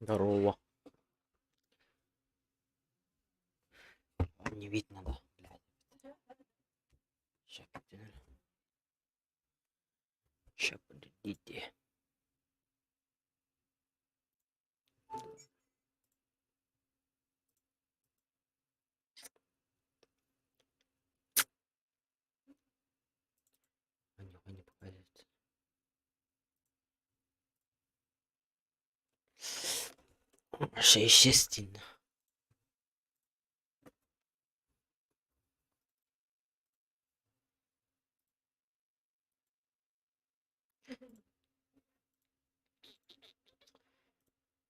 Здорово. Не видно, да, блядь. Ща, Ща, подождите. А нихуя не показывается. Естественно.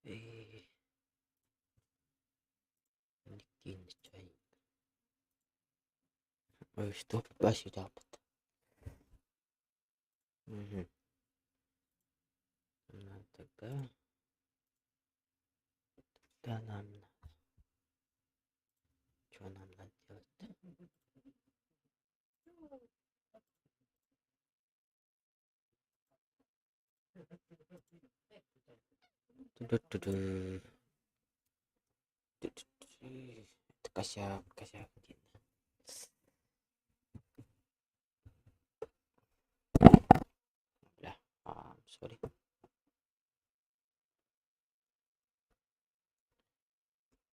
И... Ой, что сюда. Угу. Надо тогда. Тогда нам надо. Что нам надо делать-то? Ту-ду-ду-ду. Это косяк, косяк один. Бля, сори.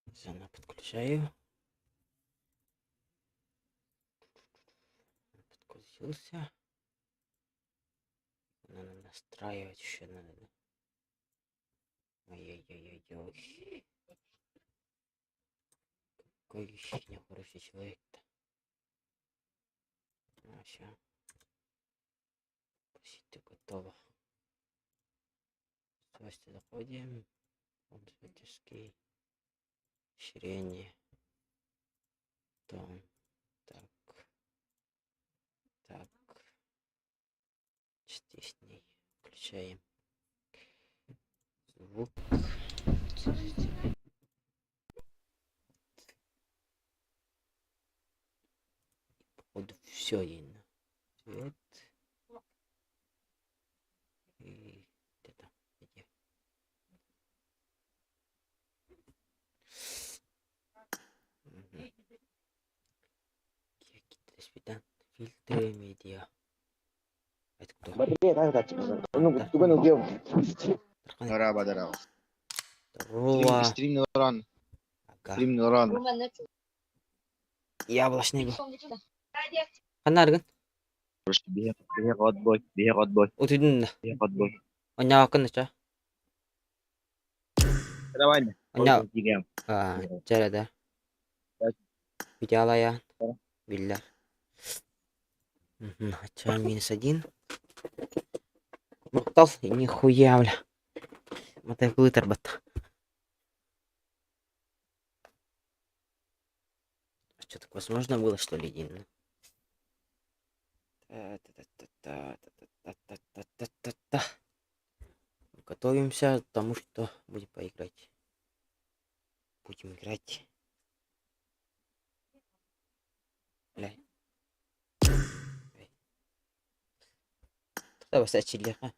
Заново подключаю. Подключился. Надо настраивать еще надо. Да? Ой-ой-ой-ой. Какой еще нехороший человек-то. А, все. Почти готово. Свойства заходим. Пользовательский. Расширение. Том. Так. Так. Частичный. Включаем. Звук. Походу все видно. Цвет. И где там? Где? Угу. Фильтры медиа. Это кто? Здорово, здорово. Здорово. Стрим Норан. Ага. Стрим Норан. Яблочный. Ханна аргын? Биһиэхэ отбой, биһиэхэ отбой, Утуйдун да. биһиэхэ отбой. Онньааккын да Давай. Онньа чэ да. Видеолая. Биллэр. Хотя -1. Махтал, нихуя, бля. Мотоциклы тарбат. А что, так возможно было, что ли, Дин? Та-та-та-та-та-та-та-та-та-та. Готовимся к тому, что будем поиграть. Будем играть. Бля. Давай сачилиха.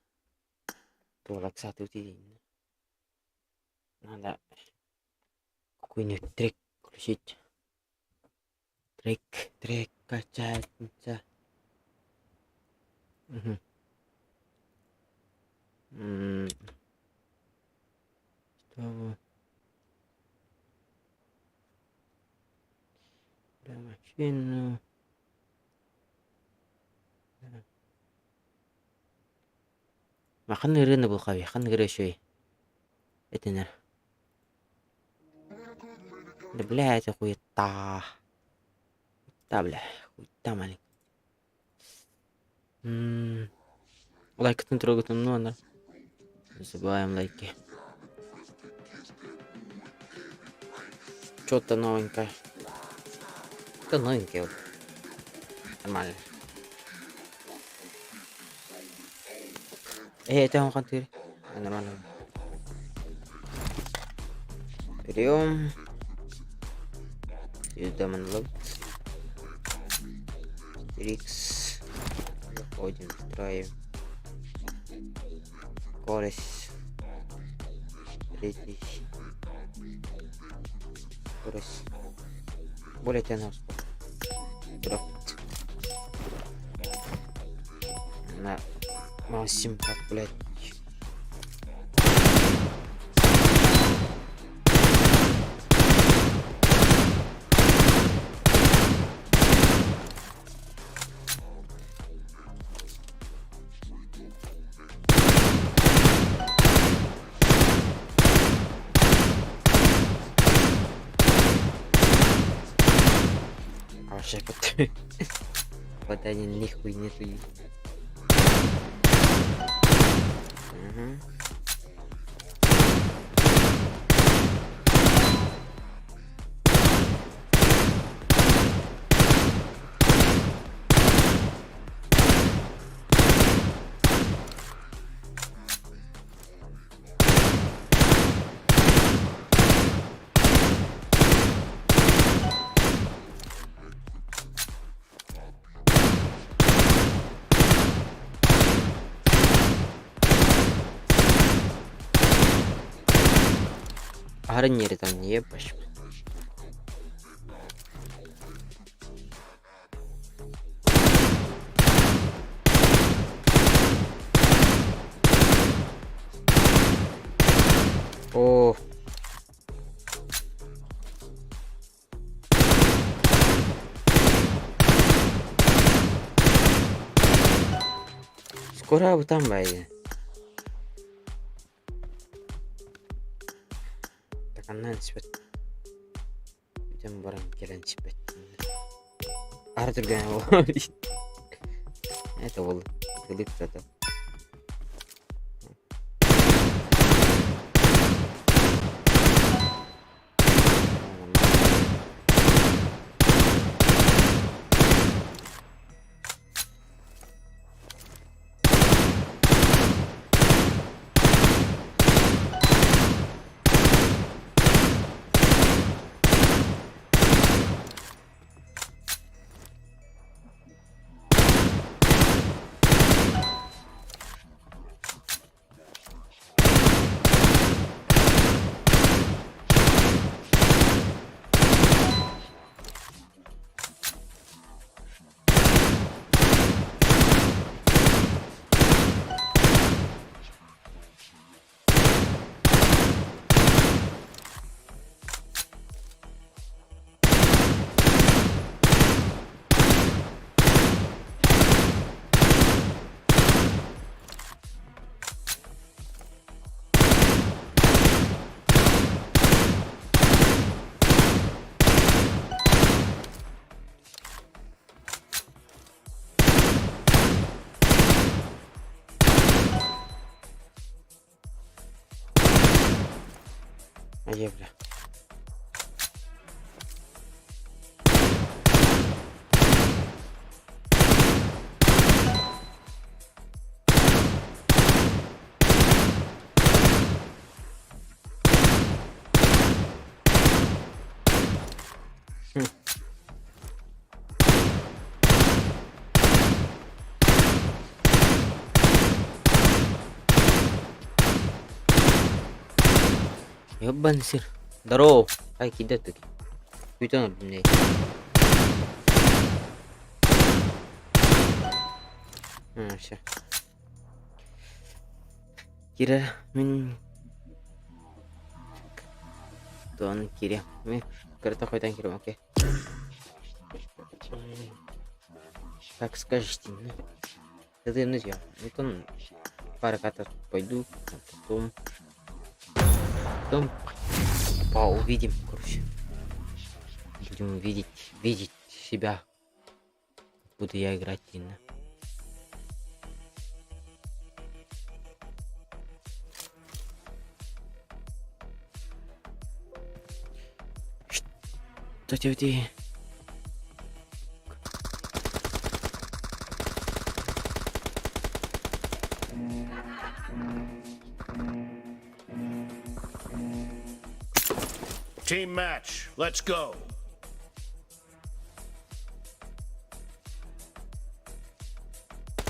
Надо какой-нибудь трек включить. Трек, трек качается. Угу. Что? Бля, машину. Ханнык ырыаны булхабый, ханнык ырыа үчүгэй этинэр. Да бля, это хуета. Хуета, бля, хуета маленькая. Лайкытын трогать ну она. Не забываем лайки. Что-то новенькое. Это новенькое вот. Нормально. Э, это он хантыр. Нормально. Берем. Сюда монолог. 4х. Заходим, строим. Скорость. Третий. Брось. Более тяну. На. Максим, как, блядь. А вообще Попадания нихуй нету. Угу. Аһары ньиэритэн ебать. Оо. Скоро там баайы. Таканнаан испэт. Бүтэн баран кэлэн испэт. Ара түргэн Это ол кылык зато. Айа бля. Ёбан сир. Здорово. Ай, кидай таки. Бүтэн блядь. А, все. Кира, мин Туан кире. Мин кырата хойтан кирем, окей. Как скажете, ну. Это ну я. Ну пара каток пойду, а потом потом по увидим, короче. Будем видеть, видеть себя. Буду я играть именно. Что тебе? Team match. Let's go.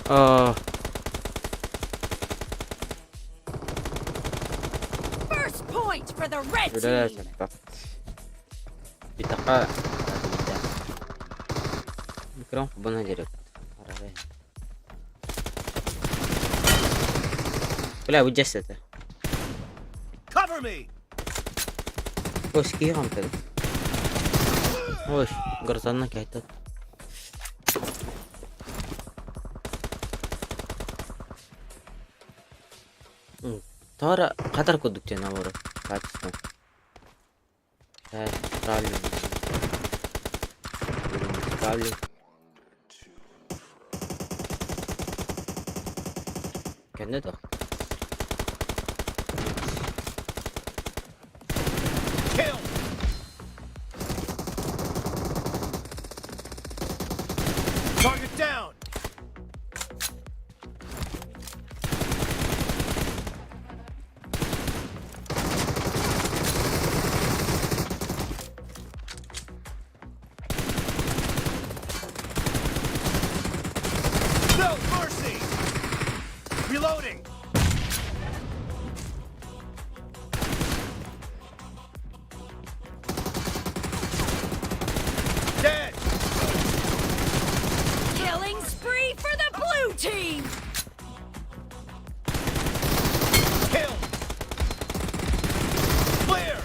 А, First point for the red Үлэ team. саттат. Битэхэ Микрон хубана директ. Арабай. Бля, выдержь это. Cover me. Ой, скиғам ты. Ой, грозанна кайтат. Тора катар курдук диэн обору качество. Правильно. Правильно. Кэннэ да. Kill. Target down. No mercy. Reloading. Dead. Killing spree for the blue team. Kill. Clear.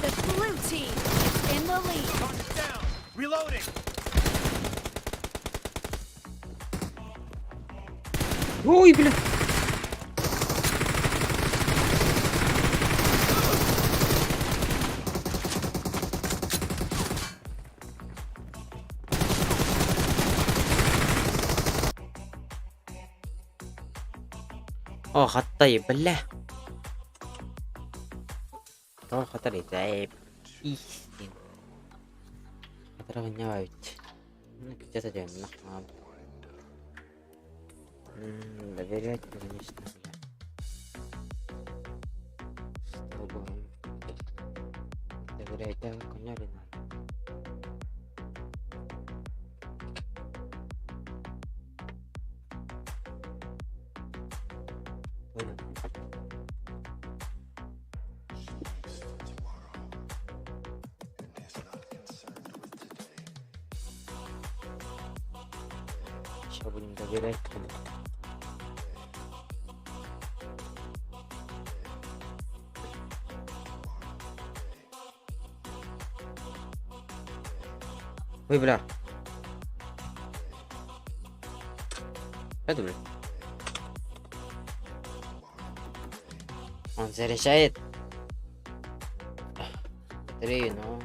The blue team is in the lead. Target down. Reloading. Ой, бля. О, хаттай, бля. Тоҕо хатар итээп. Истин. Хатара ведь. Ну, где-то дем, Доверять, конечно, бля. Чтобы доверять, да, коняри надо. Понял. Сейчас будем доверять. Ой, бля. Это, бля. Он заряжает батарею, но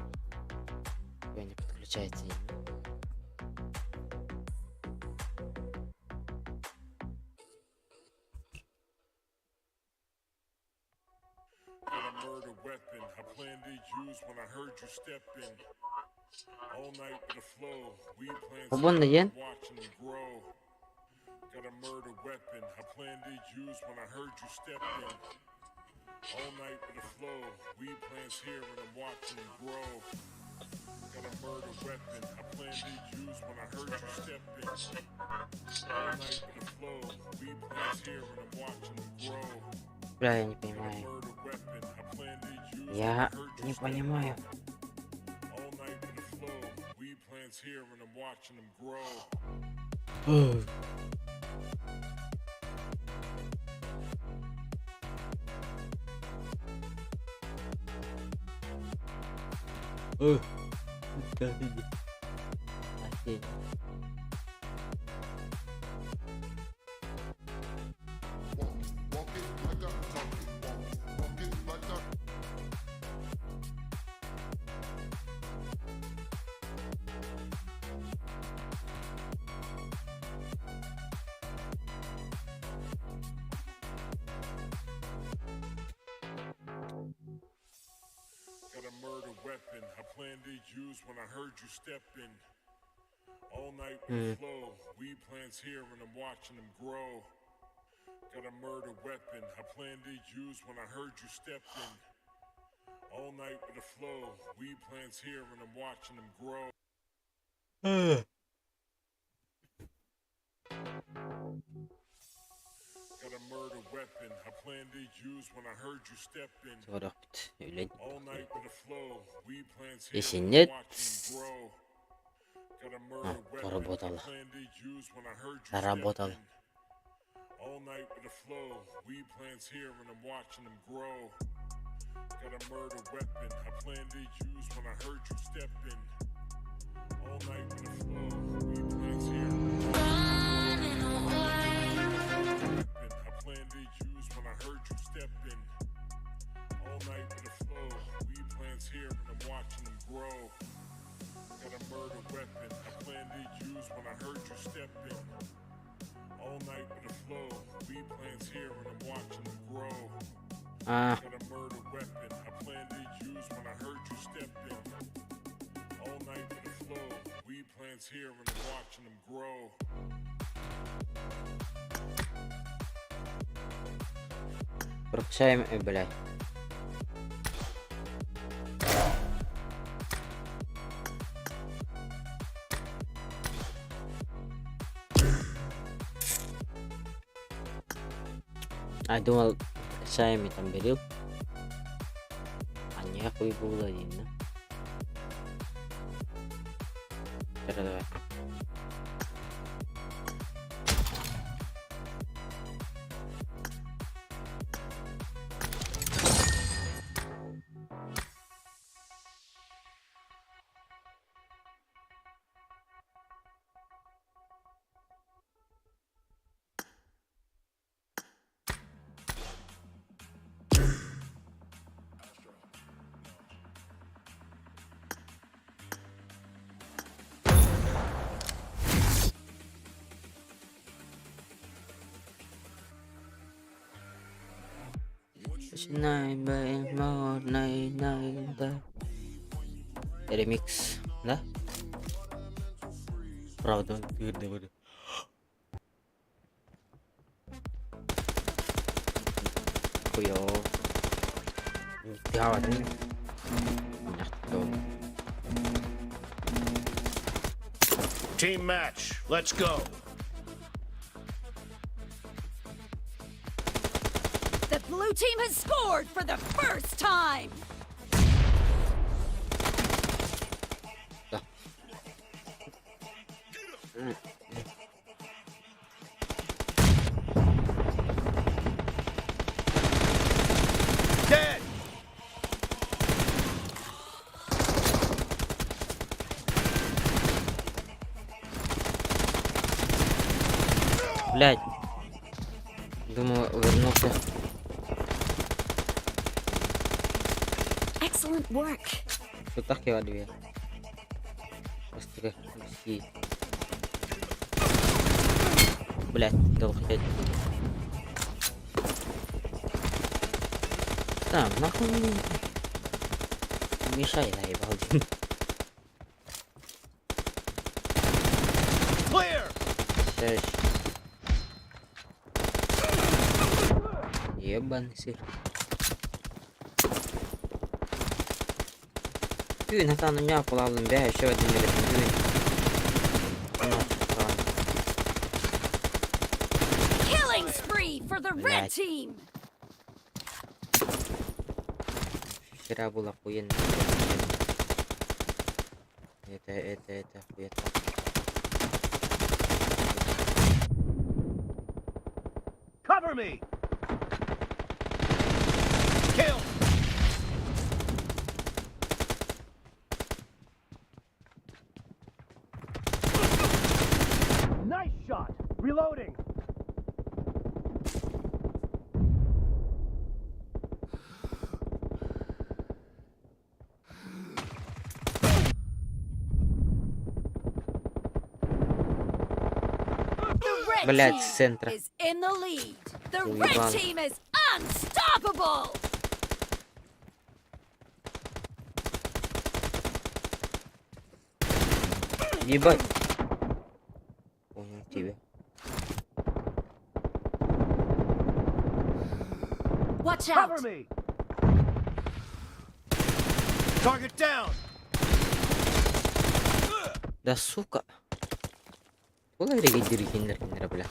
её не подключается. Got a murder weapon I plan to use when I heard you step in. All night with the flow, we plans Свободно here, день. watching them grow. Got a murder weapon I plan to use when I heard you step in. All night with the flow, we plans here and I'm watching them grow. Got a murder weapon I plan to use when I heard you step in. All night with the flow, we plans here and I'm watching them grow. Бля, я не Got a понимаю. murder weapon I plan to use when I Я heard you не step in. понимаю. All night with the flow, weed plants here and I'm watching them grow. Ой, да, иди. Окей. Got a murder weapon I plan to use when I heard you step in. All night with the flow, weed plants here and I'm watching them grow. Got a murder weapon I plan to use when I heard you step in. All night with the flow, weed plants here and I'm watching them grow. Көрөхпүт үлэн Если нет, а, поработала. Заработала. All night with the flow, weed plants here and I'm watching them grow. Got a murder weapon I plan to use when I heard you step in. All night with the flow, weed plants here. Weapon I plan to use when I heard you step in. All night with the flow, weed plants here and I'm watching them grow. Got a murder weapon I plan to use when I heard you step in. All night with the flow, weed plants here and I'm watching them grow. А, Got a murder weapon I plan to use when I heard you step in. All night with the flow, weed plants here and I'm watching them grow. Пропускаем, блядь. А, думал, качаем там берил. А нехуй было один, да? Давай, давай. Nine by more nine nine да. Ремикс, да? Правда, твердый. Хуёво. Нифига, да? Team match. Let's go. The blue team has scored for the first time. Да. Dead. Блять. Думал, вернулся. Excellent work. Вытаскивай дверь. Быстрее, неси. Блять, дал хотеть. Там, нахуй мне мешай, заебал. Clear. Сейчас. Ебаный сыр. Түүн хатааны ньаапалаалын бэһэ еще один түүн. Killing spree for the red Блядь. team. Вчера был охуенно. Это охуенно. Cover me. Kill. Nice shot. Reloading. The red Блядь, team с центра. is in the lead. The red Уебан. team is unstoppable. Ебать. Понял тебя. Watch out. Cover me. Target down. Да сука. Ол эрэгэйдиир кинилэр кинилэрэ бля.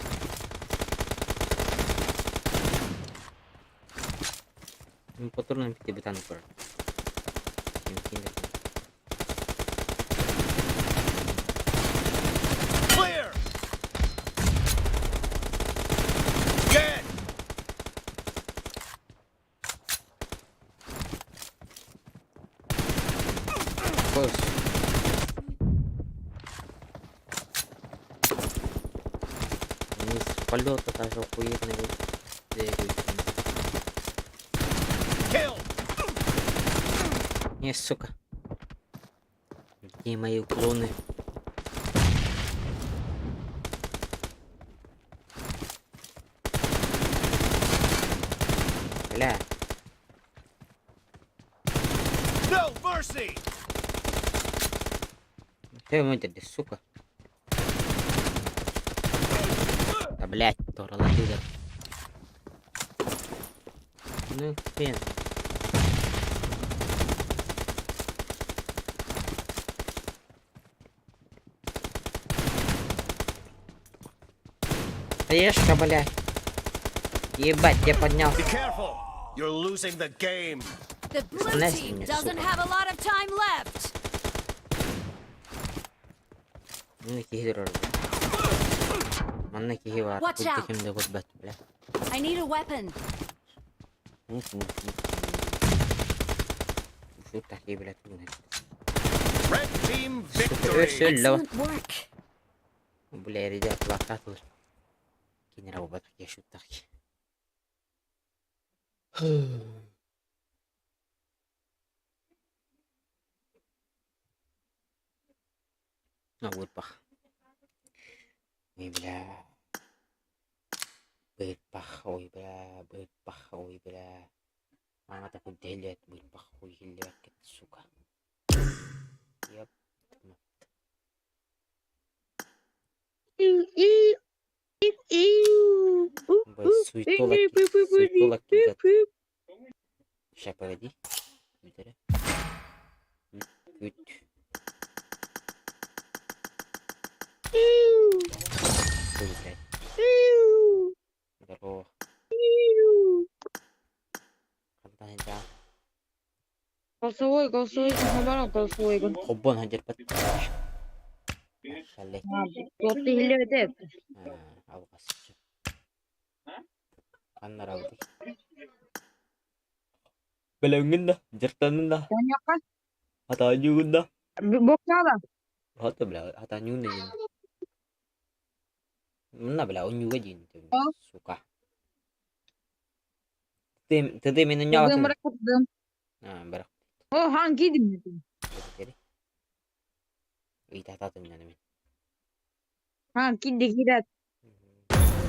Мин патронам битан турар. Clear. Dead. Қос. Они с полета даже охуенно бегают. Kill. Не, сука. Где мои уклоны? Бля, No mercy. ты мой сука. Да блять, Тора. Ну хрен. Решка, блядь. Ебать, я поднялся. Be careful. You're losing the game. The blue Nice, team сука. doesn't have a lot of time left. Манна киһи турар. Манна киһи баар. Watch out. Ким да көрбөт, бля. I need a weapon. Шу такие, блядь, тугун. Red team Сука, victory. өссө өллө. Excellent work. Бля, ребят, плакатылар. Кинера убатак я шуттак. Ну, бырпах. Ой, бля. Бырпах, ой, бля, бырпах, ой, бля. Мама такой делает, бырпах, ой, хиллебек, сука. Еп. Бай, суетолог, суетолог кидет. Ща, погоди. Күтәрә. Күт, күт. Ой, блядь. Здорово. Хантан да. Голосовой, голосовой, хабар голосовой. Хоббон хадер пат. Хале. Плотты хилебет. Алгас. Аннар алды. Беләңгин да, жыртанын да, Коньякка. хатаанюгун да. Боксала. Хата бля, хатаанюгун да дин. Мына бля, онюга дин. Сука. Ты ты мен Дым оньялатын. быракыттым. А, бірақ. О, хан кидим. Ыйтататын мен. Хан киди кидет.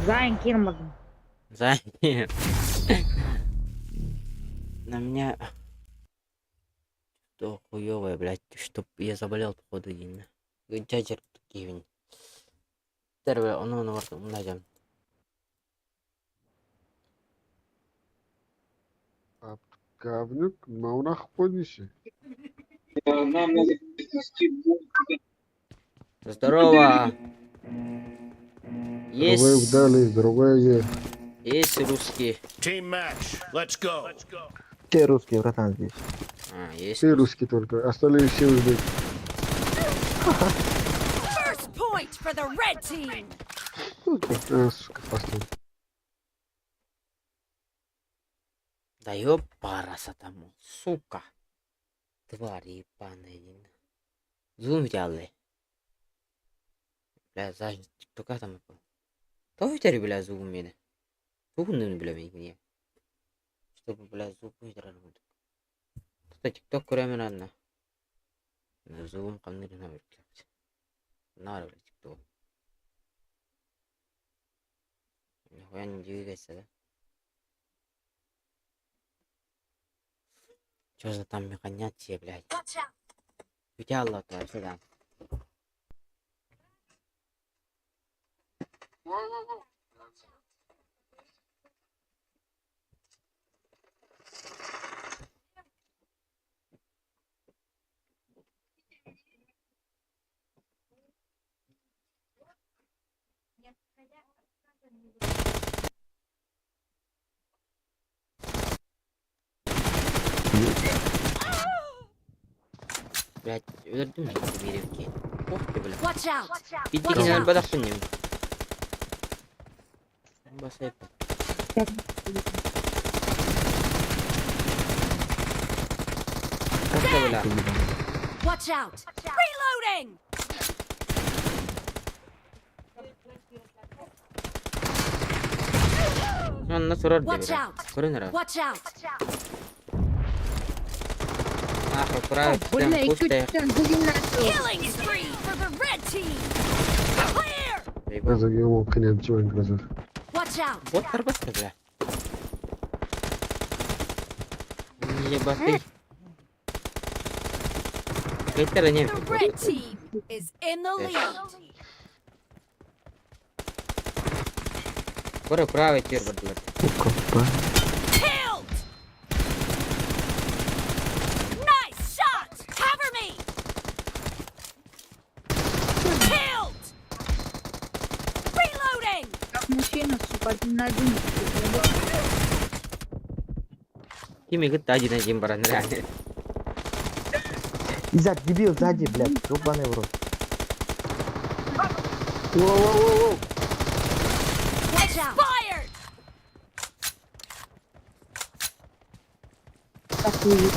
Зайн кирмадым. За. На меня что хуёвое, блядь, чтоб я заболел, походу, дин. Дядя Кевин. Терве, он он варт умнажам. Говнюк, маунах пониси. Здорово. Другое Есть, вдали, другое е. есть русские. Team match. Let's go. Все русские, братан, здесь. А, есть. Все русские только, остальные все узбеки. First point for the red team. А, сука, поставь. Да ёпарасатамол, сука. Тварь ебаная. Зум взяли. Бля, за тиктока там. Тойтер, бля, звук мени. Тугун, бля, мени. Чтобы, бля, звук өйдөрөр. Тута тикток көрөмүн анна. Звугум камнырына бер. Нар, бля, тикток. Нихуя не двигается, да? Чё за там механятие, блядь? Watch out. Утяло то сюда. Блядь, өлөрдүм биир эбиккин. Ох ты, бля. Watch out! Биттигин өлбөтөхпүн ньим. Басайып. Ох ты, бля. Watch out! Reloading! Онно турар Watch дебре. out! Көрөн эрэ. Watch out! Нахуй, правый, Бля, там пустая. 2-3 бүгүн Killing spree for the red team! Clear! Загибал конец, чего не грозит. Watch out! Вот карбатка, бля. Ебатый. Кайтара не The red team is in the lead. Кора правый тир бардылар. Сука, ба. Killed! Nice shot! Cover me! Killed! Reloading! Как мужчина, сука, один на один. Кими гытта один один баран реально. Изак, дебил, сзади, блядь, ёбаный в рот. Воу-воу-воу-воу! Watch out! Expired! Такую.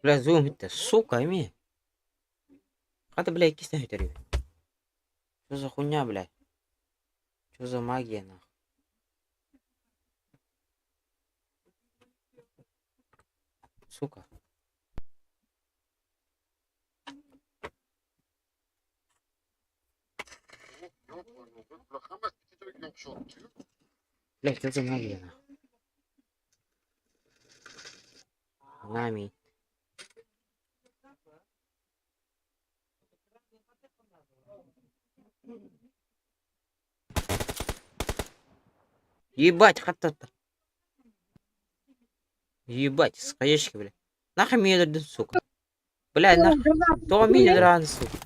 Бля, зум это, сука, ими. Хата, бля, кисне хүтэрүү. Что за хуйня, бля? Что за магия, нахуй? Сука. Бля, что за магия, нахуй? Нами. Ебать, хата-то. Ебать, с хаешки, бля. Нахуй меня өлөрдүн, сука. Бля, нахуй. Тоҕо мин өлөрөөн, сука.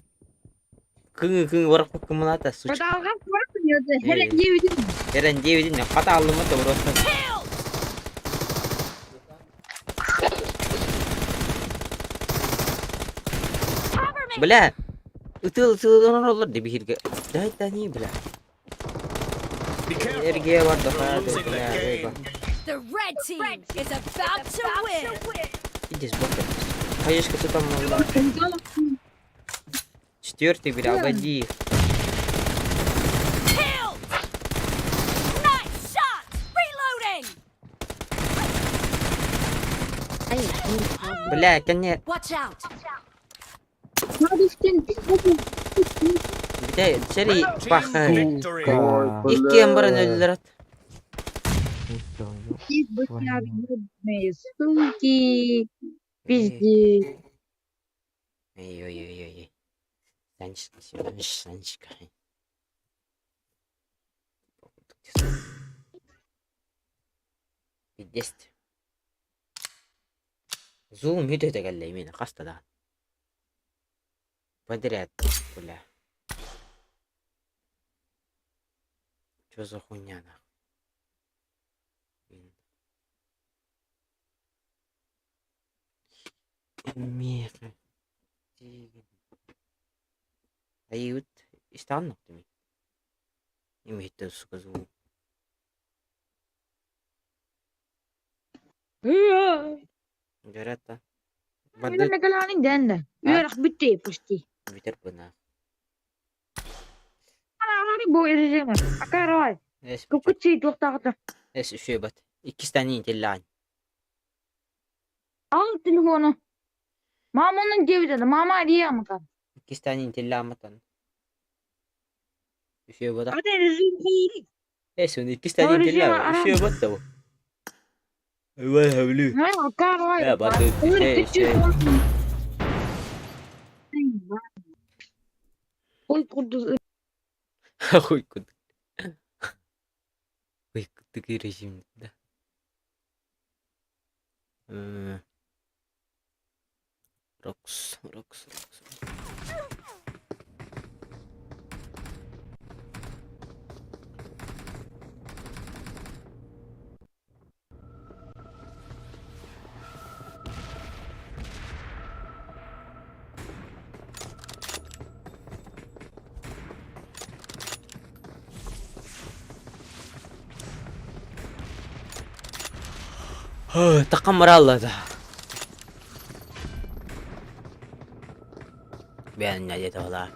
Кыҥы кыҥы барах кымыната, сучка. Продолжай Хелен девять. Эрен диэбитин хата аллыма да просто. Killed! Cover me! Бля, ытыл ытыл олор да биһирге. Дай да не, бля. Be careful. Эргие бар да You're хаа, losing the бля, game. рыба. The red team is about to win! Иди сбоку. Хаешка ты там могла. Четвертый, бля, угоди их. Killed! Nice shot! Reloading! Бля, коне. Watch out! Бля, сери Team пахай. victory. Ой, Икки баран бля. өллөрөт. Суки. Пиздец. Ой-ой-ой-ой. Санечка, Санечка, Санечка. Пиздец. Зум үтө кэллэ именно хаста да. Подряд, бля. Чё за хуйня нахуй? Блин. Меха. Айут истанно тими. Имеет сука звук. Говорят, Мен накалаnin дэнда. Үөрэх бүтте почти. Битер бына. Ана бу режима. Акарай. Эс Кукучи туохтаҕыта. эс үшөбат. Иккистани теллаан. Ал телефону. Маманын девдеді. Мама диямыкан. Иккистани теллааматан. Үшөбат. Ата режим хийри. Эс он иккистани Режим теллаа. арам. Үшөбат та. Ой, хавлю. Акарай. Я баты. Ой, кудус. Хуй куд. Ой, такой режим, да. Рокс, Рокс, Рокс. Такам баралла да. Бэйэҥ диэтэ Да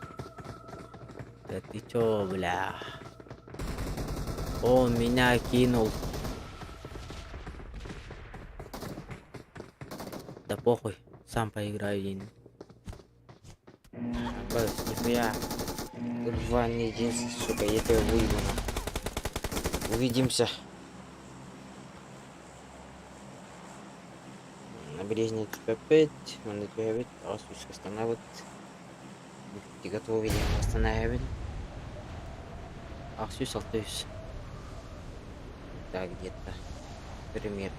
ты чё, бля? Он меня кинул. Да похуй, сам поиграю один. Нихуя. Рваный джинсы, сука, я тебя выебу. Увидимся. Набережная 5, 9, останавливает. Готовы останавливает. Ахсүс алтыс. Так, где-то. Примерно.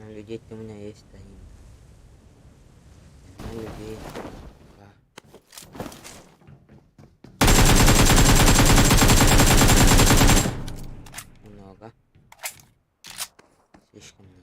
Людей-то у меня есть они. На людей. Да. Много. Слишком много.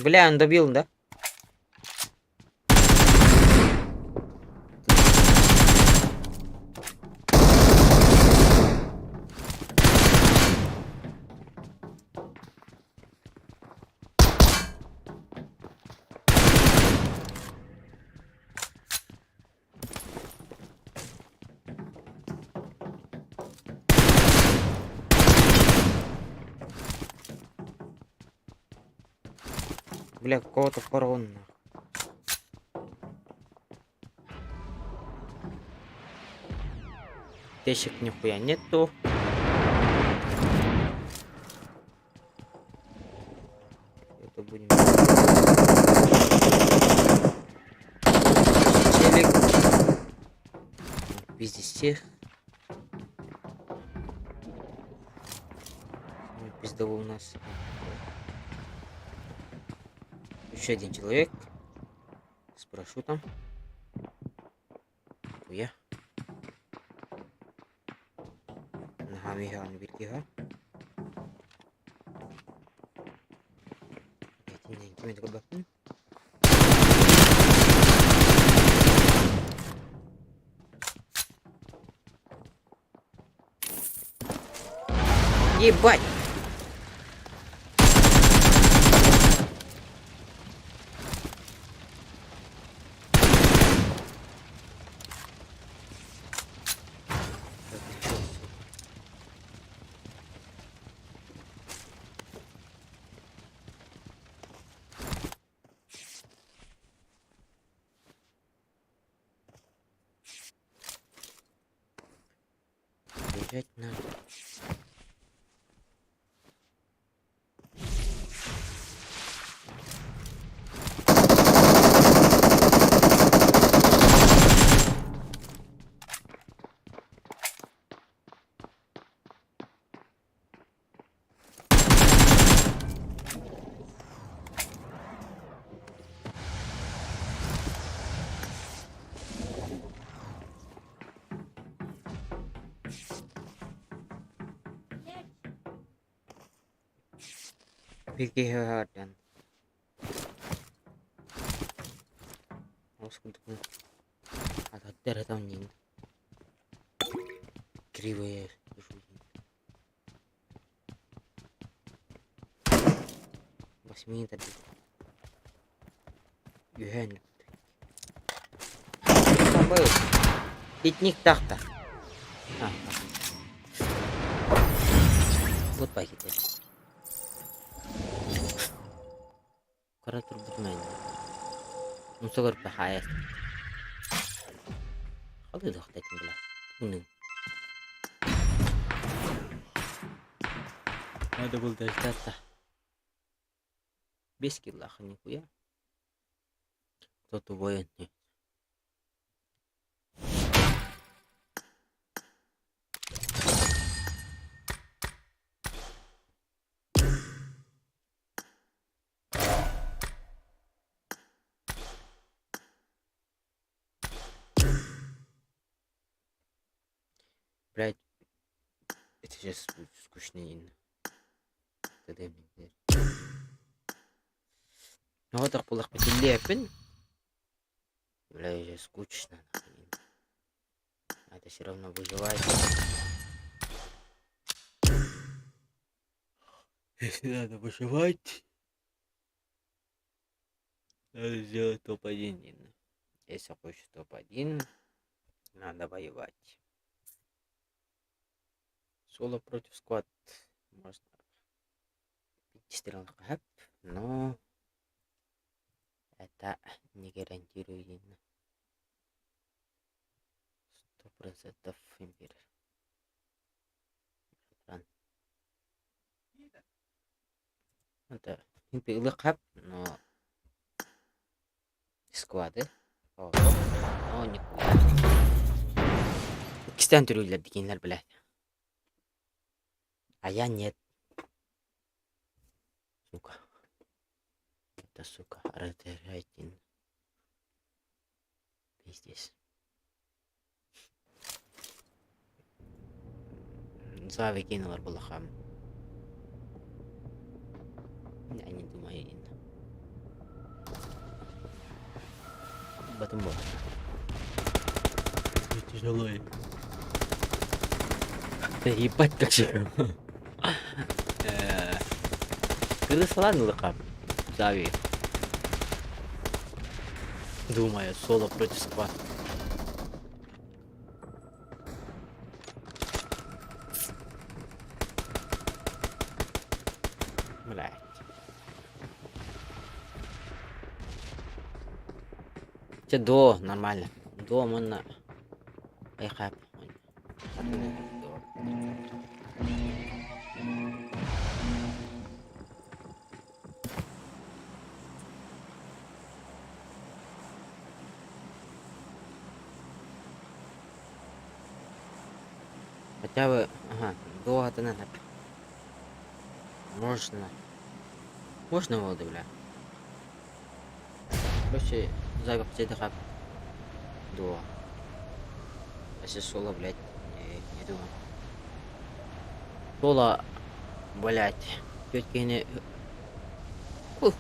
Бля, он добил, да? Бля, какого-то фараона нахуй. Тещек нихуя нету. Это будем... Телек. Везде всех. Пиздово у нас. Еще один человек. Спрошу там. Хуя. Нахами. Ебать! Да ты чё, сука? Бежать надо. Билги. Кривые жизнь. Миигин тардыыр. Үһээн Итник тахта. Вот пакет. Кара турбутум эн. Умса көрбө хаайас. Халы дохтайтын била. Тунын. Надо было дождаться. Без киллаха нихуя. Кто-то военный. Блядь, это сейчас будет скучно. Оҕотох буоллахпын тиллиэппин. Бля, уже скучно нахрен. Это все равно выживать. Если надо выживать, надо сделать топ-1. Если хочешь топ-1, надо воевать. Соло против squad можно иккистээх но это не гарантирует 100% имбирь. Это имбирь но сквады. Но нихуя. Иккистээн төрүүллэр дикиннэр блядь. А я нет. Сука. Это сука, разрешайтин. Пиздец. Славе кинулар булахам. Я не думаю. Батым вот. Тяжело. Да ебать как же. Кырысалан ылыкап. Зави. Думаю, соло против squad. Блять. Чэ доо нормально. Доо уонна айхап. Хотя бы, ага, дууһатынан можно. Можно буолла бля. Короче, запах дуо. Если соло, блядь, не, не думаю. Соло, блядь, түөткэни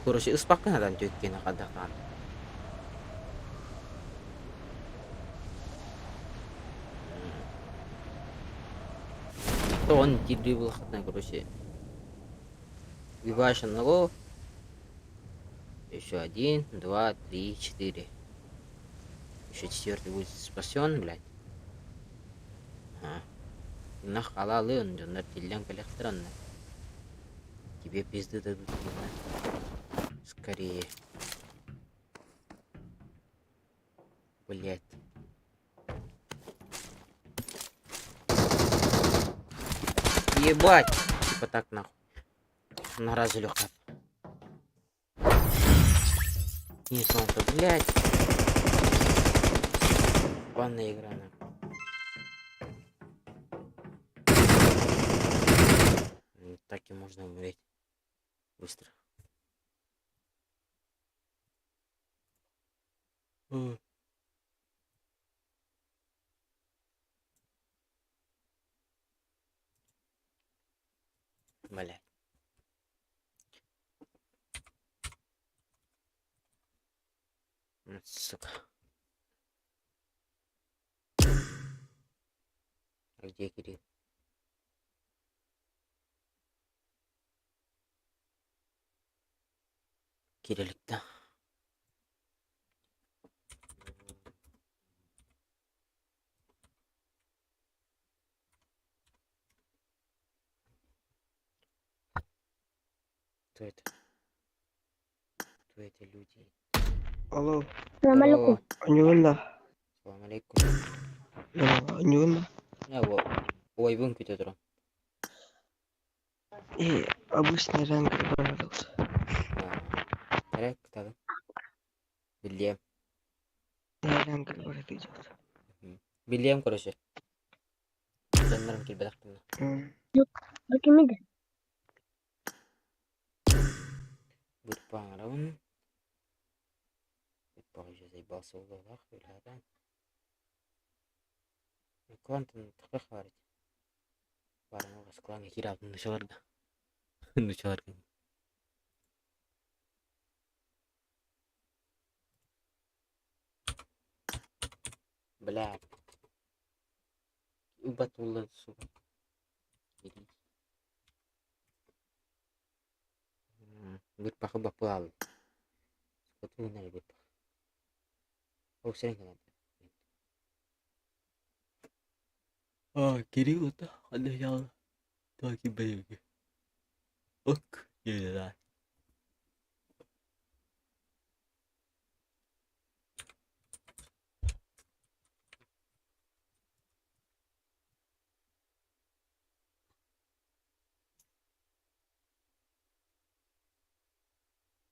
короче, ыспаккынадан түөткэни хадахтаан. То он дири булахтан, короче. Убиваешь одного. Еще один, два, три, четыре. Еще четвертый будет спасен, блядь. Ага. Нах алалы дьоннор тиллэн кэлэхтэр Тебе пизды дадут, Скорее. Блять. Ебать! Типа так нахуй. На разу легко. Не солнце, блять. Ванная игра нахуй. Так и можно умереть. Быстро. Блять. Сука. А где Кирилл? киирэ илик да. Кто это? Кто это люди? Алло, Здорово. Анюна. Салам алейкум. Анюна. Убайбын күтэ туран. И обычный ранг понравился. Эрэ кытабын. Биллиэм. Я ранг город идет. Биллиэм короче. Дьоннорум киирбэтэхпинэ. Бырпаҥарабын. Бырпаҕа заебался буолуохтаах үлэһэтэ. Клантан тахах баар ити. Баарыҥа клаҥҥа киирээбитин нучаларга. Нучаларга. Бля. Ылбат буолла сука. Бырпахы баппылаабын. Скотуунай бырпах. Ол сирин кэлэн. А, Кирилл это одеяло. Так и бэйги. Ок, да.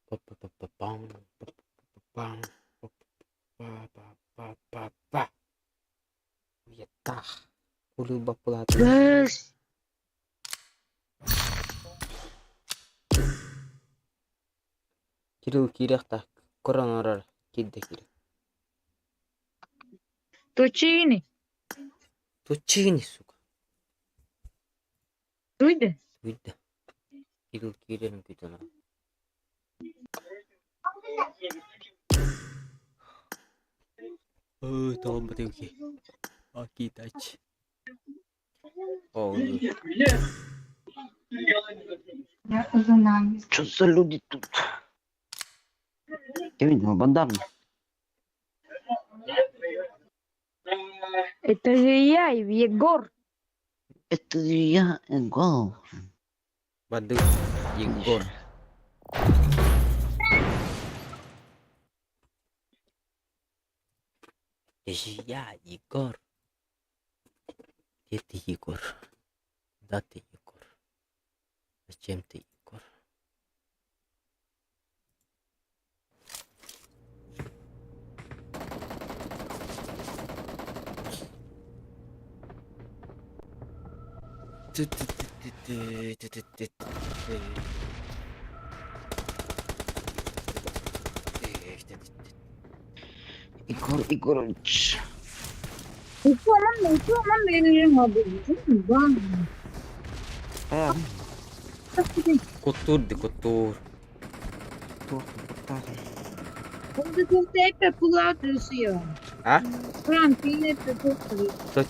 Па-па-па-па-пам, па-па-па-пам, па-па-па-па-па. Уйаттаах. Улуу баппылаатын. Кирилл киириэхтээх көрөн олорор киирдэ киирэ. Точини. Точини, сука. Туйда. Туйда. Кирилл киирэрин күүтэн олорор. Ой, тоҕо Акитач. О, Что за люди тут? Я видимо, бандарны. Это же я, Егор. Это же я, Егор. Бадык Егор. Это же я, Егор. Где ты, Егор? Да ты, Егор? Зачем ты, Егор? Егор Егорович. Куттуур ди куттуур. А? Что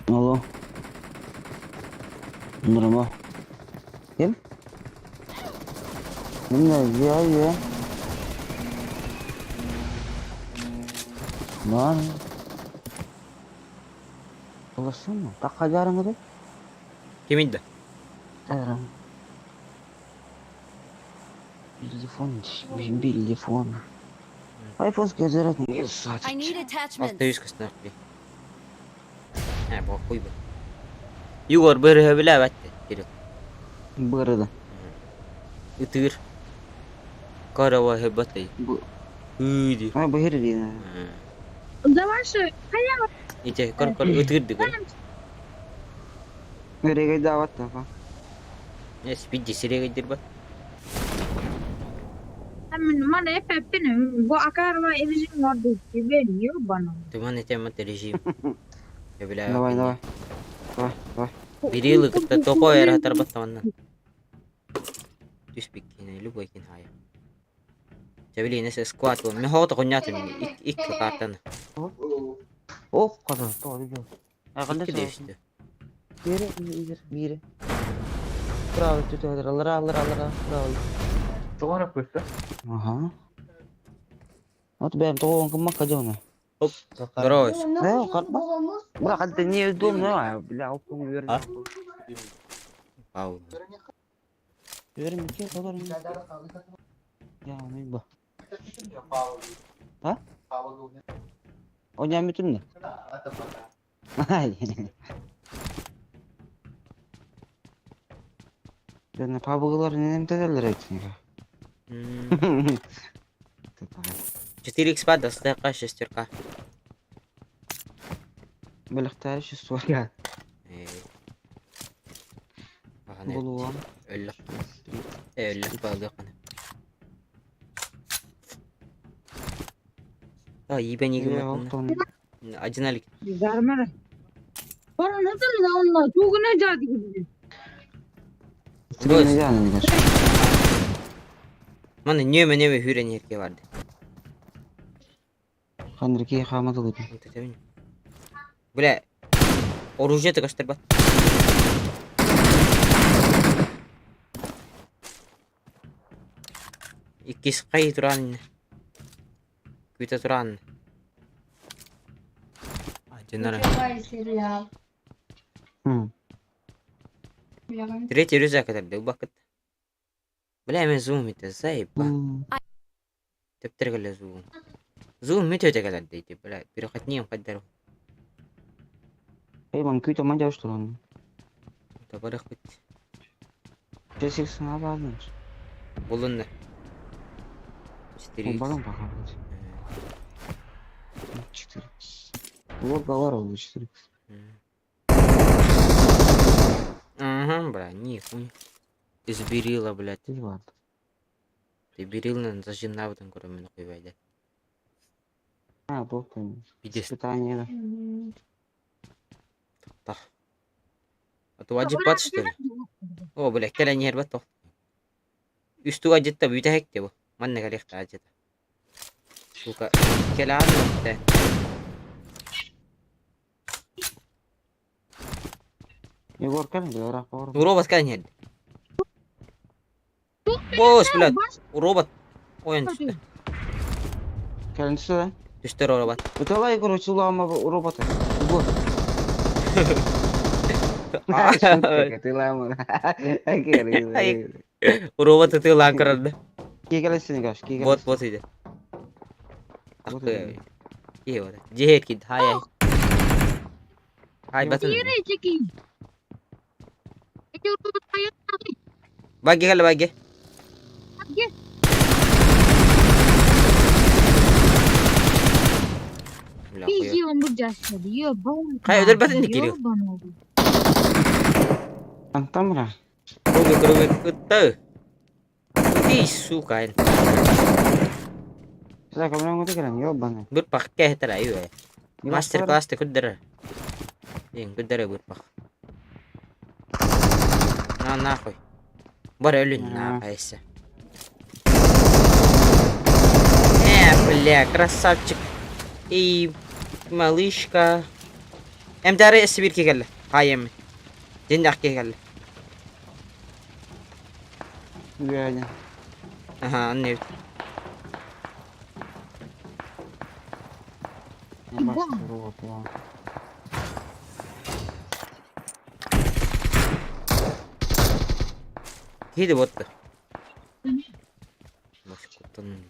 Алло. Нұрма. Ким? Міне, иә, иә. Бар. Боласың ба? Таққа жарыңы Ким инде? Жарың. Телефон, телефон. Айфон скажет, не I need attachments. Алта үс кыстынах би. Ә, бу куй бу. Егор бөрөһө билээбэт Кирилл. Бырыда. Ытыыр. Карава хэбатай. Ыы диир. Ай, быһыр диэн. Ити кор кор ытыыр ди көр. Өрегей даават тафа. Спидди сирэгэйдир ба. Туман этемат режим. Давай, давай. Давай, давай. Бирилы кытта токо эрэ тарбаттаманна. Түспиккин любой кин хая. Чабили несе скват бу. Мен хоото коннятым икки картаны. Оп, қазан, тоғы видео. Икки да үстү. Бири, бири, бири. Право, тут аллара, аллара, аллара, право. Ага. Вот бэм тоҕо кыммакка дьоно. Оп, здорово. Э, карпа. Бра, это не удобно, бля, опом уверен. А? Ау. Уверен, ки, который. Я, ну ба. А? Оня мүтүмнө. Жана пабыгылар немтелер айтсың. 4 икс ДСТК шестерка. Белехтәр шестерка. Булуам. Өллөх. Өллөх балык. А, ебен егім. Один Зармара. Bana ne zaman Allah çok ne cadı gibi. Маны нөмө нөмө хүрен ерке барды. Хандрики хамады гыйт. Бля, оружие ты бат. Иккис кай туран. Күтә туран. Адинара. Третий рюкзак это бакыт. Бля, мен зум это заеба. Тептер зум. Зум мете өтө дейти, бля, бирокатнием каддар. Эй, ман күтө ман жаш туран. Табарых бит. Жесиксин абадын. Булунна. 4. Балам пока. 4. Вот голова был 4. Ага, бля, нихуя. Изберила, блядь. Ты ладно. Ты берил на зажим навыдын көрөмүн куйбайды. А, бог пойми. Пиздец. Испытание. Так. А то ажиппат что ли? О, бля, кэлэн иһэр бат. Үстүг ажитта бүтэ хекте бу. Манна кэлиэхтэ ажита. Сука, кэлээн баттэ. Егор кэлэн, бля, рақ бар. Робот кэлэн иһэр. Бос, блядь, робот. Ойон түстэ. Кэлэн түстэ. Түстэ робот. Это короче, улама робота. Егор. Ты лама. Робот ытыылаан көрөрдө. Кигэлесин гаш, кигэлесин. Вот, вот иде. Вот Такой. Ие вот. Жеһэр кид. Хай хай. Хай батын. Баги кэллэ баги. Бля, хуя. Хай өдөр батын кирил. Антамра. Кругы кругы ытты. Ты, сука. Сюда ко мне кэлэн, ёбаный. Бір пах кэхтер аю. Мастер класс ты күддер. Ең күддер бір пах. На нахуй. Бар өлүн на кайсы. Бля, красавчик. Эй, малышка. Эмдаре сибирке келdi. Хай эми. Дин келdi. Үәне. Аха, анне. Робот, ла. Хиди ботты. Баш куттан.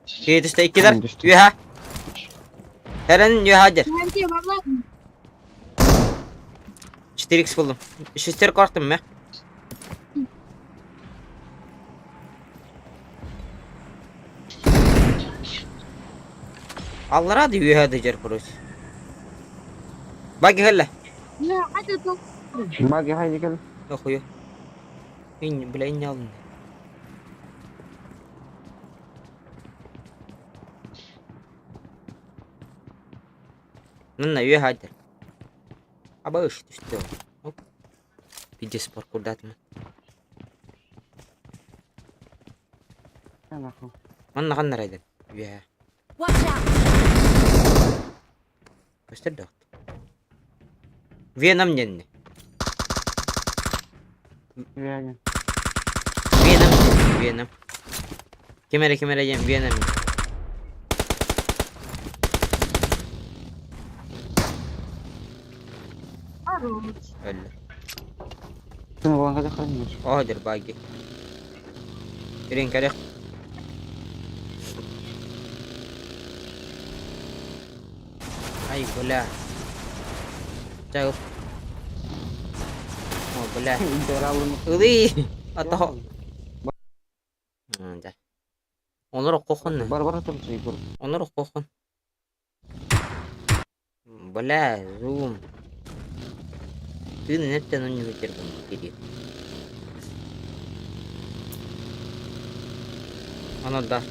Хиди иккилер. Юха. Херен юхадыр. 4x buldum. Шестерку артым мә. Аллара да юхады жер короче. Баги хелле. Баги хайди кэл. Охуя. Ин, бля, не алдым. Нанна юхадыр. Абыш түстө. Оп. Пиздец паркурдатмын. Нахуй. Манна ханна эрэ Үөһэ. Watch out! Көстөр да Веном диэнни. Үөһэ. Веном диэн. Веном. Ким эрэ ким эрэ диэн Веном. Хорош. Өллө. Син буолан кэлэ Оо дербаги. Кирин кэлэх. Ай, бля. Чэ, О, бля. Ылый! Ото. Дьэ. Олор оккохун. Бар бар турчу Егор. Олор оккохун. Бля, зум. Тыын неттен онньугутер кири. Оно да,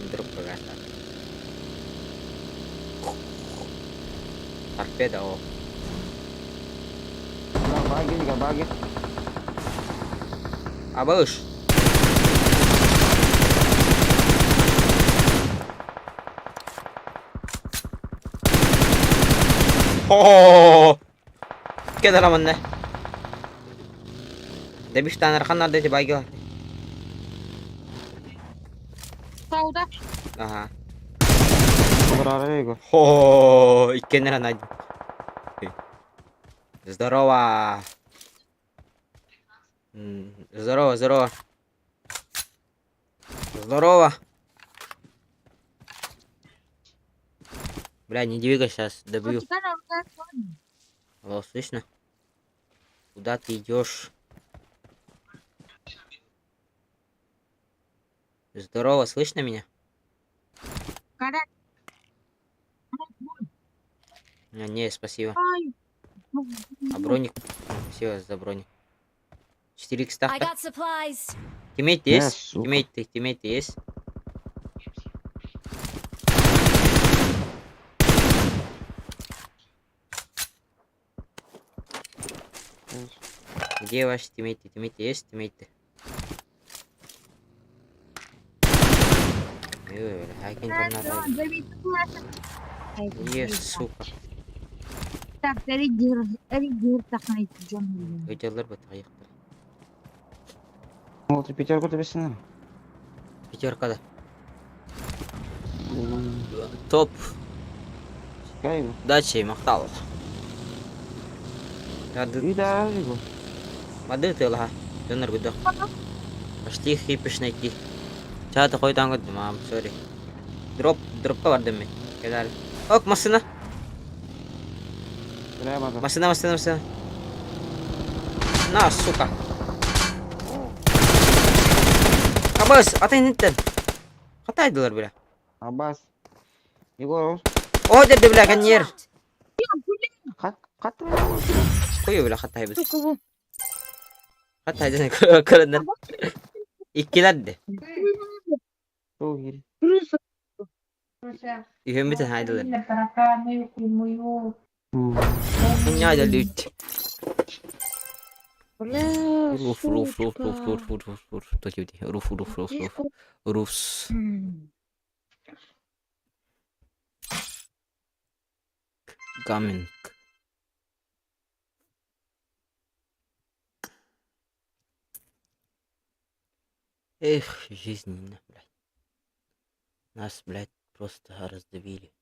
вдруг погасла. Торпеда, о. Баги, баги. Абыш. Хо! Кедара манна. Дебиштан архан надо баги. Сауда. Ага. Обрара Егор. Хо, иккеннер анайдым. Здорово. Здорово, здорово. Здорово. Бля, не двигай сейчас, добью. Алло, слышно? Куда ты идешь? Здорово, слышно меня? А, не, спасибо. А броник? Спасибо за броник. 4 I икста. got supplies. Тиммейт Э, есть? сука. Тиммейты, тиммейты есть? Где ваши тиммейты? Тиммейты есть? Тиммейты? Ой, хакин там надо. Есть, сука. Өтелер бат аяқтар. Вот пятерку тебе сына. Пятерка да. Топ. Кайгу. Удачи, махтал. И да, Егор. Мады ты лага. Донор гудок. Пошли хипиш найти. Чата хой тангод, мам, сори. Дроп, дропка бардым мен. Кедали. Ок, машина. Бля, база. Машина, машина, машина. На, сука. Абас, ата инеттен. Катайдылар, бля. Аббас. Егор. О, деді, бля, Watch коньер. out! Кат, кат. Кою, бля, катайбыз. Катайдын, көрөндөн. Иккилерди. Ту кири. Үһөммүтен хайдылар. Хуйня дөлүт. Бля, Руф, руф, руф, руф, руф, руф, руф, руф. Токи, руф, руф, руф, руф. Руфс. Гаминг. Эх, жизненно, блядь. Нас, блядь, просто раздавили.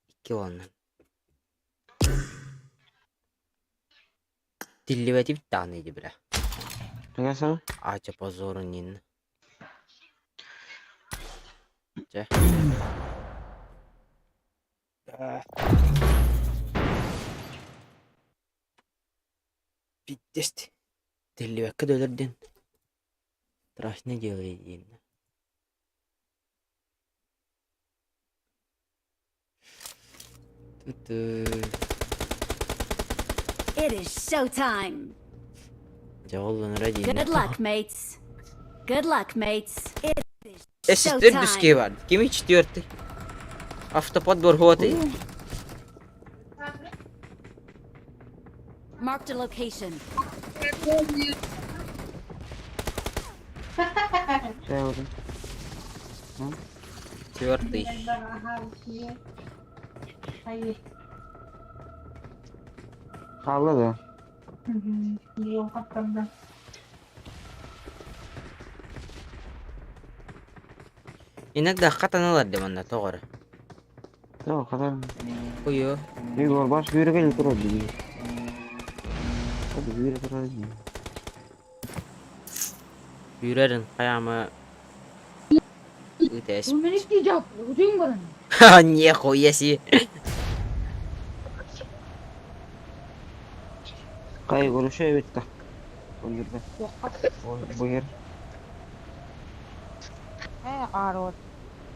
Икки уонна. Тиллибэтибит даҕаны ди, бля. Тугаса. Ача позору нин. Чэ. Пиздец. Тиллибэккэ да өлөрдүн. Страшное дело диэн. Ту-ту. It is showtime. Дьэ ол онора диэн. Good luck, mates. Good luck, mates. It is Эсистер showtime. дүскей бар. Кими четвертый? Автоподбор хуаты. Marked a location. Чэ, вот. Четвертый. Хаалла да? Иногда хатаналар де манна тоҕо эрэ. Тоҕо хатан. Куйу. Егор баш бүүрэ кэлэ турар дии. Бүүрэ турар дии. Үүрэрин хайаама ыта У меня сидят, удин Нехуя себе. Кай көрүшө эбит да. Бу жерде. Бу жер.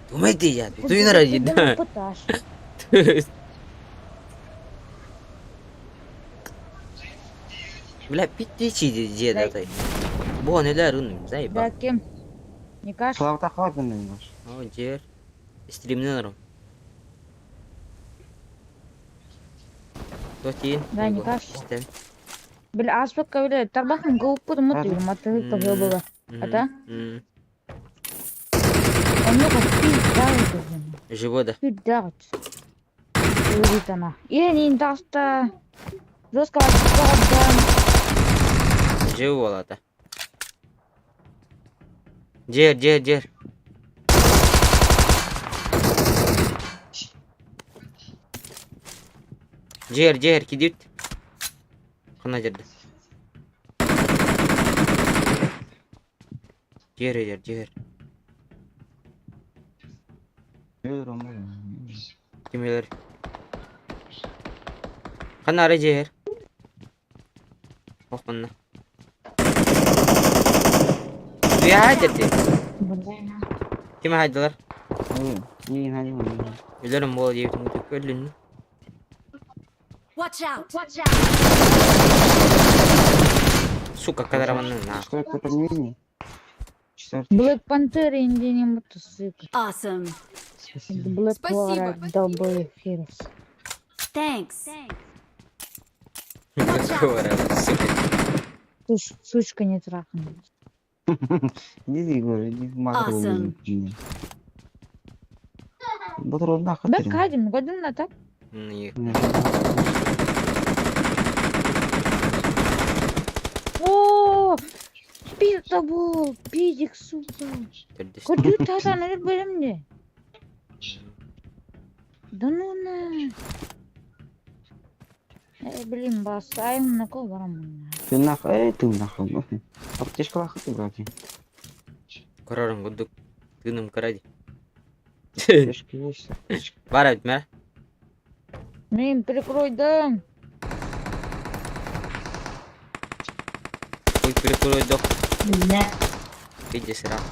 Думайте я, туйнара дии. Бля, питтичи дьиэ датай. Бу нелер ун, заебал. Да кем? Никаш? Слава хватит наш. О, дьиэр. Стримнен арым. Тотин. Да, Никаш. Бил аспекка биле тарбахын гылпыт мут матыгы кабылы. Ата? Онно пи Живо да. Пи дагыт. Уритана. Е, не таста. Жестко Живо болата. Дьиэр, дьиэр, дьиэр. Дьиэр, дьиэр, кидит. Хана жерде. Дьиэр, дьиэр, дьиэр. Кимилер. Хана ары дьиэр. Ох, манна. Уя жерде. Ким хайдылар? Өлөрүм буол диэбитин курдук өллүн. Watch out! Watch out! Сука, кадараманның на. Black Panther индини мотоцикл. Awesome. Black Спасибо. Power долбоеб херос. Thanks. Сука. Ты ж, сучка не трахнулась. Awesome. Да, кадим, годин на так. Не. О, пизда был, пидик, сука. Көрдүү таасан эле беремде. Да ну на. Э, блин, басайм на кол барам. Ты нахуй, эй, ты нахуй. Аптечка лахы ты, братья. Көрөрүм курдук тыыным кыра дии. Аптечка есть, аптечка. Бар эбит мэ. Мин прикрой да. Ой, прикрой дох. Иди сразу.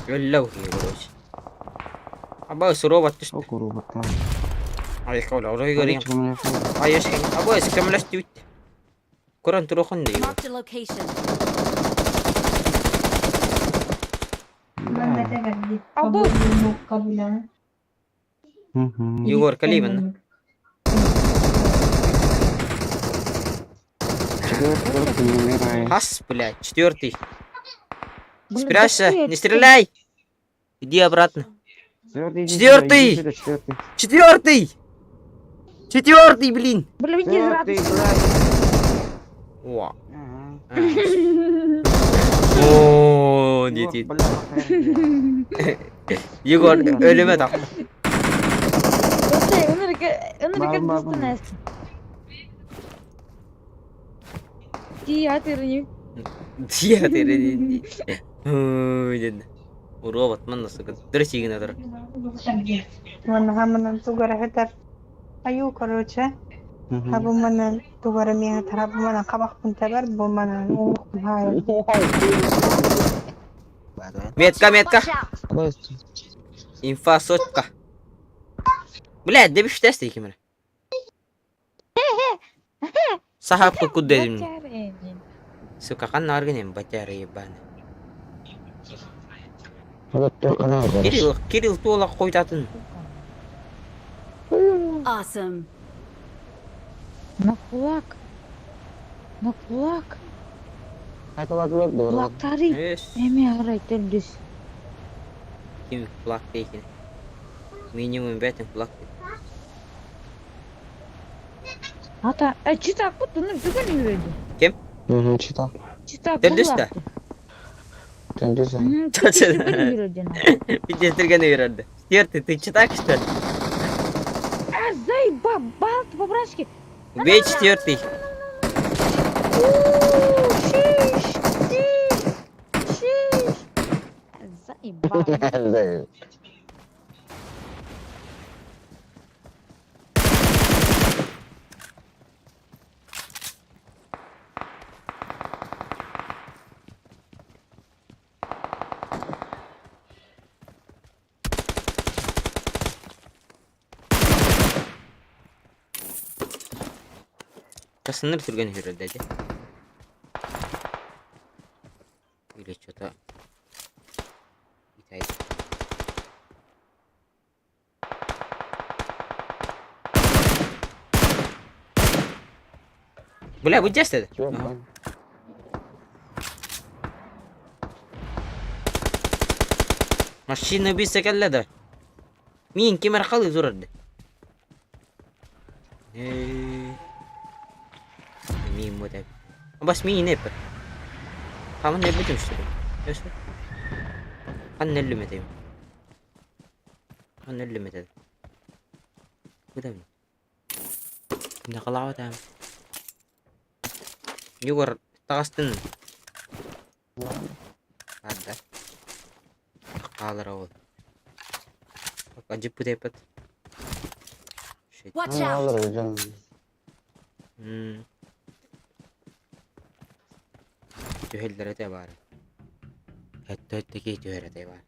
Өллөү короче. Аба суроба түстэ. О, куруба, там. Ай, кола, орой көрейін. Ай, өшкен. Аба, көмөлөстүбүт. Көрөн турухан дейб. Marked a location. Абы. Егор Калибин. Хас, блядь, четвертый. Блин, Спрячься, да не стреляй! Иди обратно. Четвертый! Четвертый! Четвертый! Четвертый, блин! Блин, иди Четвертый, сразу. блядь. О. Ага. О, Егор, дети. бля, блядь. Егор, өлүмэ так. Өнүрүкө Бабын, бабын. Ти атырны. Дия дери. Ой, деді. Робот манна сука. Дөрес игене тұр. Манна тугара хетер. Аю, короче. Хабу манан тугара миha тарабу манан кабахпын табар бу манан уңукпун хай. Метка, метка. Watch out! Инфа сотка. Бля, деп үш тест екен міне. Сахапка куд дедим. Сука, қан аргынем, батяра ебаный. Кирилл, Кирилл туола қойтатын. Awesome. На кулак. На кулак. Қайталадылар да Кулактары Өс. эми арай төрдүс. Ким кулак дейкин. Минимум бэтин кулак дейт. Ата, э читак бу туну бүгүн үйрөдү. Ким? Читал. Читак Төрдүс да? Төрдүс. Бүгүн үйрөдү. Пиздец үйрөдү. Четвертый, ты читак что ли? А заеба, балт по-братски. Убей четвертый. Шиш, шиш, шиш. Заебал. Kasınır түрген үйрөдү dedi. Или что-то. Бля, вы где стоит? Машина убийца келледи. Мин ким арқалы зурады. Мин вот Бас мин не пер. Хаман не бутим что ли? Өсө. Хан неллү метейм. Хан неллү метеди. Куда мен? Кимде калабат Югор тагастын. Ада. Калыр ол. Ажып бутепет. Watch out! Түһэллэрэ баар. Хөттө ки түһэрэ баар.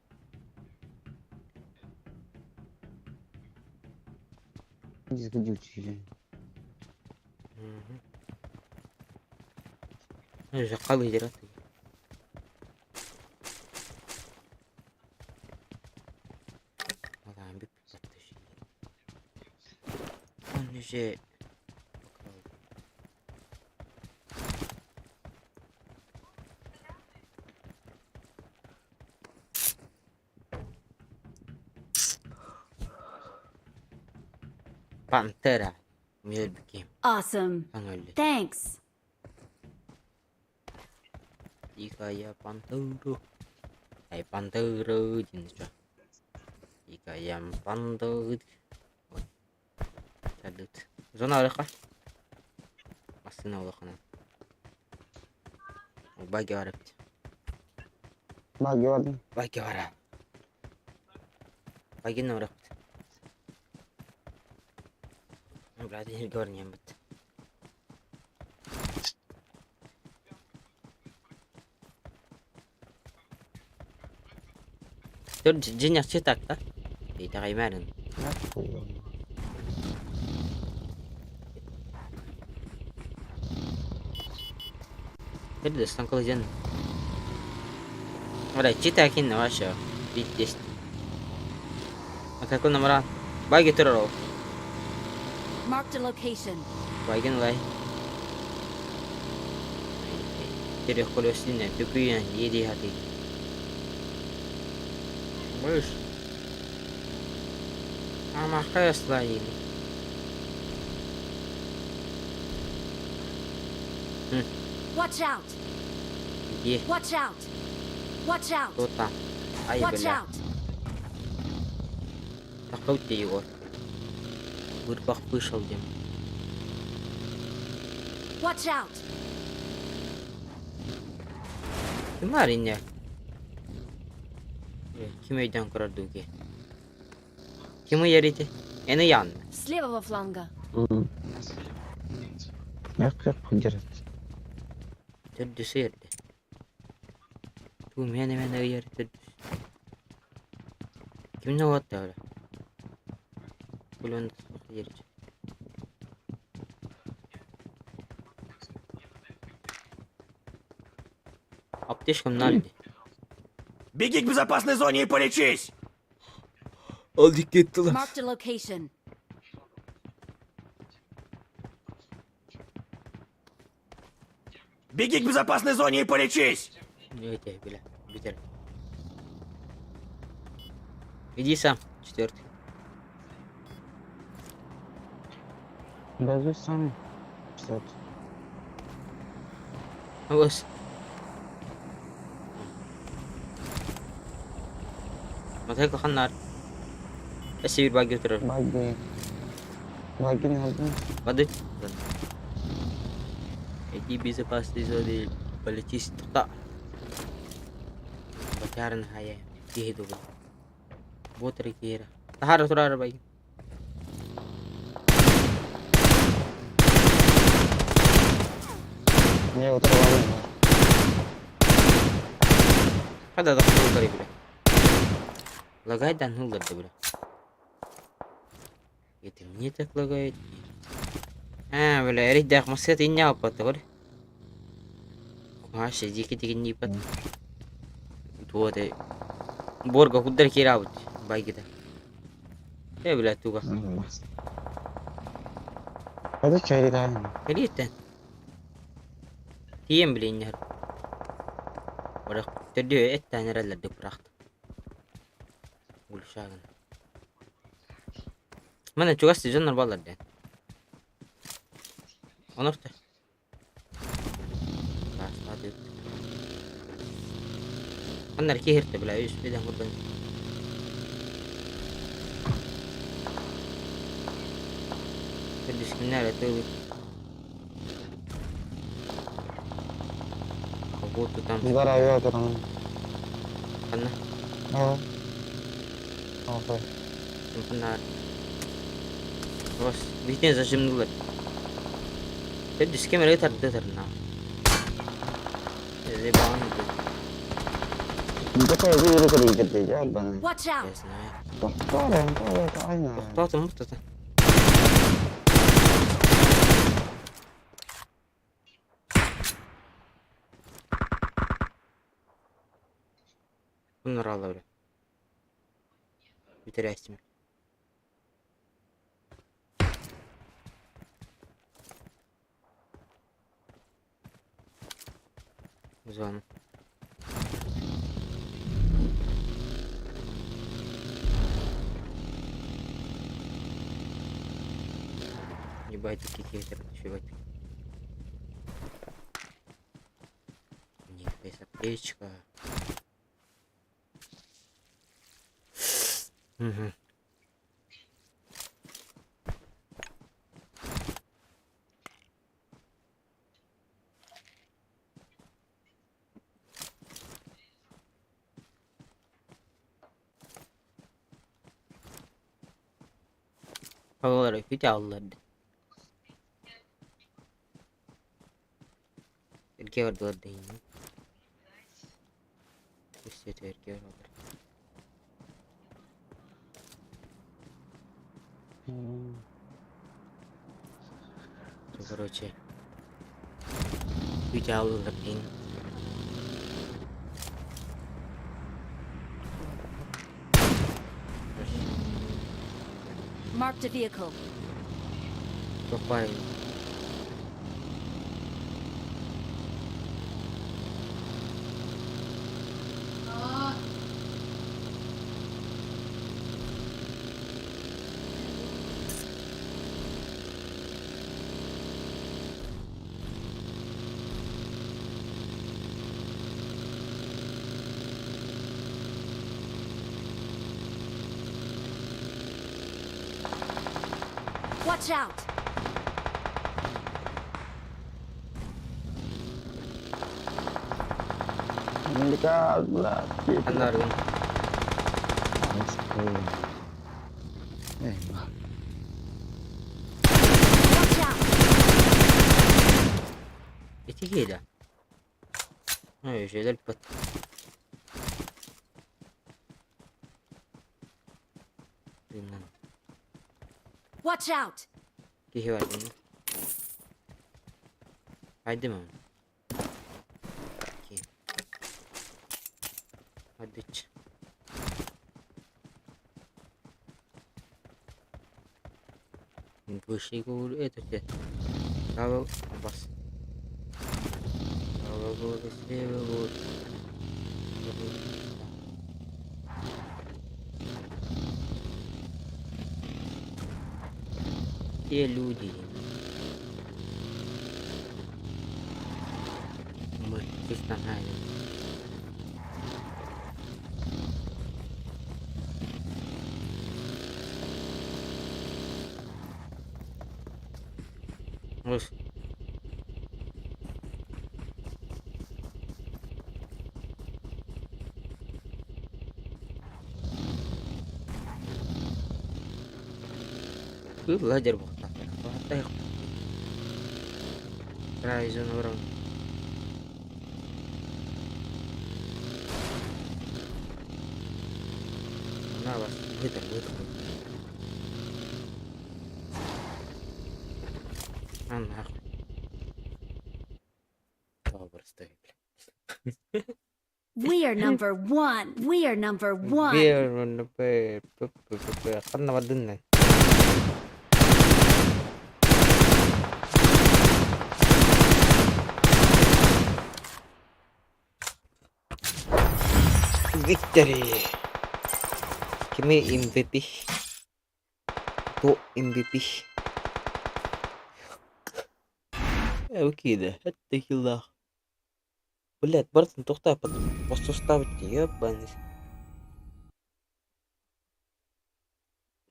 Жаққалы дер Адам бүп Он уже Пантера. Мелбики. Awesome. Thanks. Дикая пантера. Ай, пантера. Дикая пантера. Ой. Салют. Зона олеха. Машина олехана. Баги бар эбит. Баги бар. Баги бар. Багини ораппыт. Владимир Горнембит. Тут дьиҥ читак да? Итэҕэймээрин. Төрдүс таҥкалыдьан. Ora читакин вообще. Здесь. А какой номера? Баги турар Marked a location. Багин лай. Трехколесный тупые еди хаты. Мыш. Ама хесла или. Watch out! Где? Watch out! Watch out! Кто там? Ай, Watch бля. out! Тахтаут его. Вырбах вышел дем. Watch out! Ким бар инне? Ким өйдөн көрөр дуги? Ким ярите? Эни ян. С левого фланга. Як держит. Төрдүсү ерде. Ту мени мени ыйар төрдүс. Кимне болот да бля? Булон жерчи. Аптечкам налди. Беги к безопасной зоне и полечись! Алды кетти lan. Marked a location. Беги к безопасной зоне и полечись! Эти, бля, битер. Иди сам, четвертый. Газуй сам. Четвертый. Ос. Матайка ханнар. Эсибир баги турар. Баги. Баги nerede? Hadi. Иди безопасный зоны полетись туда. Батярын хая. Киһи дугу. Ботары киһира. Тахара турар бай. Не утыралар. Хада да хулдары бile. Лагает да хулдарды бile. Это мне так лагает? А, бля, эрейдээх массыата инньэ аҕалбатта көрө. Маша дьиэки тигиннииппэт. Туох этэй буорга курдары киирэ аабыт байгыта. Ээ бля туга. Hadi çayı Кэлиэттэн. Тиийэн били инньэ Бырах төрдүө эттээн эрэллэрдик бырахта. Гульшагын. Мана чугас дьоннор бааллар диэн. Онорто. Ханна эрэ киһиртэ бля үс бэдэн курдук. Төрдүскүннэр эрэ тыылык. Хобуу тутан Здоровья там. ханна А. Ага. ханна Рос битен зажимнулар. Төрдүскэ эрэ тарды тарна. Зебан. Такая видео bana. Watch Я out! знаю. Doktor, evet, aynen. Тохтоотум муктата. Bunlar öyle. Bitireyim. Зону. Ебать, какие это ебать. У них есть аптечка. Угу. Havalara hiç aldılar. Erkeğe vardılar değil mi? Üstü erkeğe vardılar. Короче. Hiç aldılar değil mi? Marked a vehicle. Çok var ya. Watch out! Anlarım. Eyvah. Watch out! Eti киһи Ой, şeyler pat. Bilmem. Watch out! Киһи бар bunu. Haydi mi? Ki. Hadi ç. Бышый это те. Кабыл бас. буо, быстрее буо. Те люди. Мы чисто найдем. Ус. Кыыл дьарбахтаах. Райзен уран. На вас, вытр, вытр. А нахуй. Добр стоит, бля. We are number one. We are number one. Ханна бардын Victory! Кими MVP? Кто MVP? Окей, это хилах. Блять, бартын тоқтай поставить, ебаный.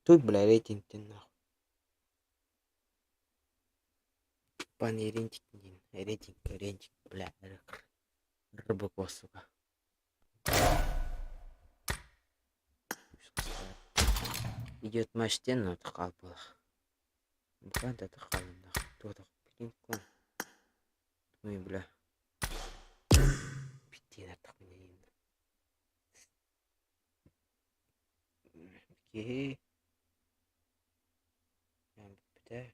Тут, бля, рейтинг ты нахуй. Пани рейтинг, рейтинг, рейтинг, бля, рыбако, сука. Идет матч тен, но қалбылах. Буквально қалым, нахуй. Кто клан. Ой, бля. Питтин Окей. Бітер.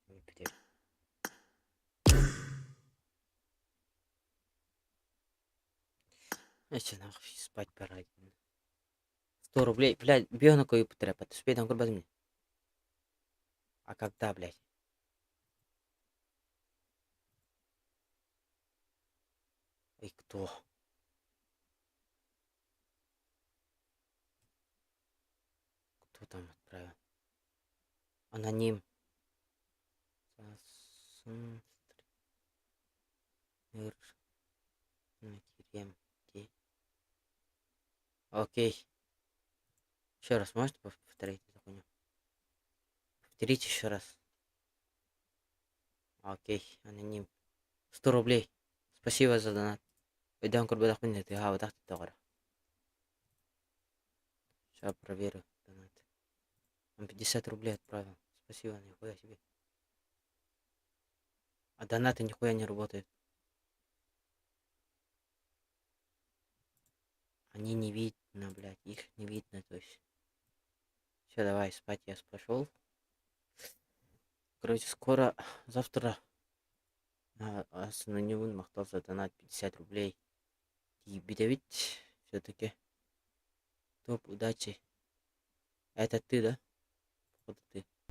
Бітер. Значит, нахуй спать пора. 100 рублей. Блядь, бью на кою потрепать. Успей там мне. А когда, блядь? И кто? Кто там отправил? Аноним. Окей. Еще раз можете повторить эту хуйню? Повторите еще раз. Окей, аноним. 100 рублей. Спасибо за донат. Пойдем Сейчас проверю донат. Он 50 рублей отправил. Спасибо, нихуя себе. А донаты нихуя не работают. Они не видно, блядь. Их не видно, то есть. Все, давай, спать я пошел. Короче, скоро, завтра на махтал за донат 50 рублей. И ведь все-таки. Топ, удачи. Это ты, да? Походу ты.